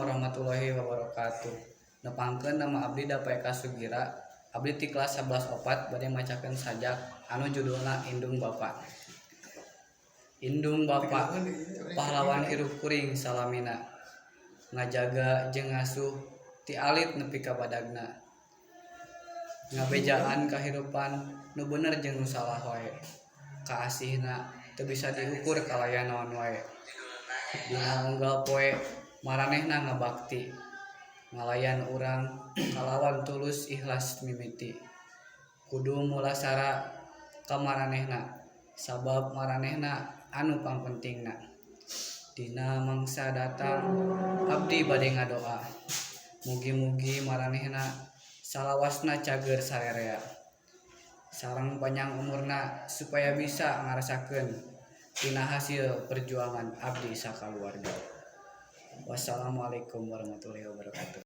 Warahmatullahi wabarakatuh. Nepangkeun, nama abdi Dapa Eka Sugira. Abdi ti kelas 11 opat bade macakeun sajak anu judulna Indung Bapa. Indung Bapa, pahlawan hirup kuring salamina, ngajaga jeung ngasuh ti alit nepi ka badagna, ngabejaan kahirupan nu bener jeung nu salah wae. Kaasihna teu bisa diukur kalayan naon wae. Dina unggal poe maranehna ngabakti, ngalayan urang kalawan tulus ikhlas mimiti. Kudu mulasara ka maranehna, sabab maranehna anu pangpentingna. Dina mangsa datang abdi bade ngadoa, mugi-mugi maranehna salawasna cageur sarerea sareng panjang umurna, supaya bisa ngarasakeun tina hasil perjuangan abdi sakaluarga. Wassalamualaikum warahmatullahi wabarakatuh.